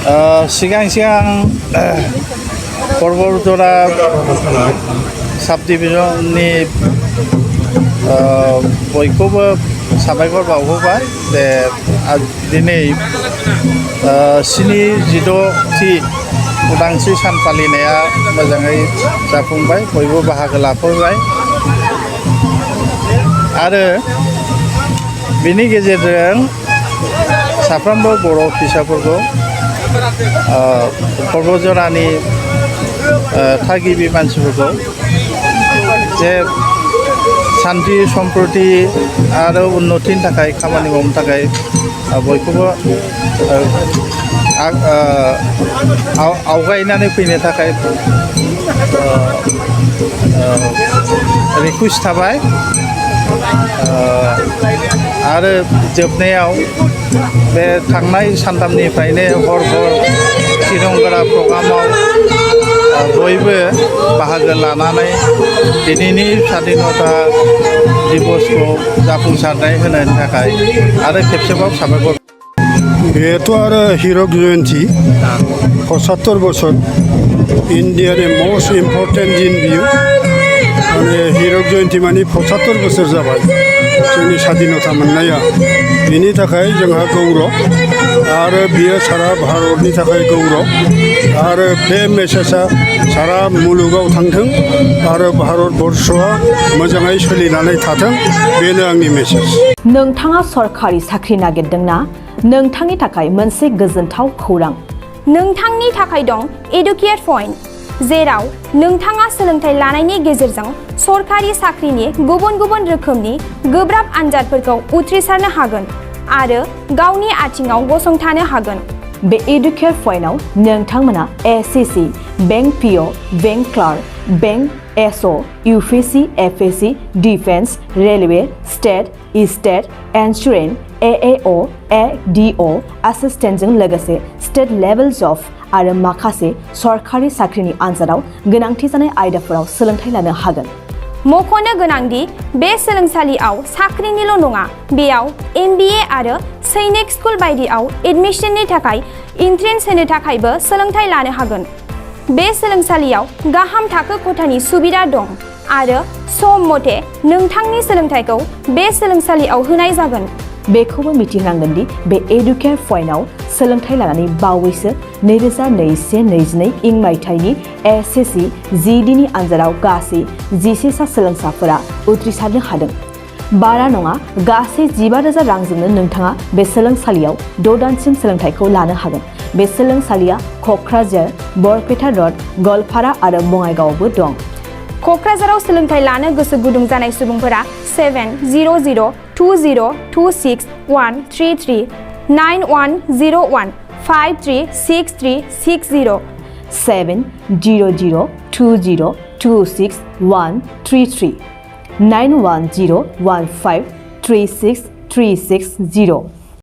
सिगां बरबरजरा साब डिभिजननि बयखौबो साबायखर बावहोबाय जे दिनै 76थि उदांस्रि सान फालिनाया मोजाङै जाफुंबाय बयबो बाहागो लाफैबाय आरो बेनि गेजेरजों साफ्रोमबो बर' फिसाफोरखौ बरबरजरानि थागिबि मानसिफोरखौ जे शान्ति सम्प्रति आरो उन्नतिनि थाखाय खामानि मावनो थाखाय बयखौबो आवगायनानै फैनो थाखाय रिकुवेस्ट थाबाय आरो जोबनायाव बे थांनाय सानथामनिफ्रायनो हर तिरंगा प्रग्रामाव बयबो बाहागो लानानै दिनैनि स्वाधीनता दिबसखौ जाफुंसारनाय होनायनि थाखाय आरो खेबसेबाव साबायखर। बेथ' आरो हिरक जयन्ती 75 बोसोर इन्डियानि मोस्ट इम्पर्टेन्ट दिन बियो माने हिरक जयन्ती माने 75 बोसोर जाबाय जोंनि स्वाधीनता मोननाया बेनि थाखाय जोंहा गौरब आरो बियो सारा भारतनि थाखाय गौरब आरो बे मेसेजआ सारा मुलुगाव थांथों आरो भारतबर्षआ मोजाङै सोलिनानै थाथों बेनो आंनि मेसेज। नोंथाङा सरकारि साख्रि नागिरदोंना? नोंथांनि थाखाय मोनसे गोजोनथाव खौरां। नोंथांनि थाखाय दं एडुकेट पइन्ट, जेराव नोंथाङा सोलोंथाइ लानायनि गेजेरजों सरकारि साख्रिनि गुबुन गुबुन रोखोमनि गोब्राब आनजादफोरखौ उथ्रिसारनो हागोन आरो गावनि आथिङाव गसंथानो हागोन। बे एडुकेट पइन्टआव नोंथांमोना SSC, bank PO, bank clerk, bank SO, UPSC, FSC, defence, railway, state insurance, AAO, ADO एसिस्टेन्टजों लोगोसे स्टेट लेभेल जब आरो माखासे सरकारि साख्रिनि आनजादाव गोनांथि जानाय आयदाफोराव सोलोंथाइ लानो हागोन। मख'नो गोनांदि बे सोलोंसालियाव साख्रिनिल' नङा, बेयाव एमबिए आरो सैनिक स्कुल बायदियाव एडमिशननि थाखाय एन्ट्रेन्स होनो थाखायबो सोलोंथाइ लानो हागोन। बे सोलोंसालियाव गाहाम थाखो खथानि सुबिदा दं आरो सम मथे नोंथांनि सोलोंथाइखौ बे सोलोंसालियाव होनाय जागोन। बेखौबो मिथिनांगोन दि बे एडुकेट पइन्टआव सोलोंथाइ लानानै बावैसो 2021-22 इं मायथाइनि एसएससि जिडिनि आनजादाव गासै 11 सा सोलोंसाफोरा उथ्रिसारनो हादों। बारा नङा, गासै 15,000 रांजोंनो नोंथाङा बे सोलोंसालियाव 6 दानसिम सोलोंथाइखौ लानो हागोन। बे सोलोंसालिया क'क्राझार, बरपेटा रड, गवालपारा आरो बङाइगावआवबो दं। क'क्राझाराव सोलोंथाइ लानो गोसो गुदुं जानाय सुबुंफोरा 70020261333 9101536360 70020261333 9101536360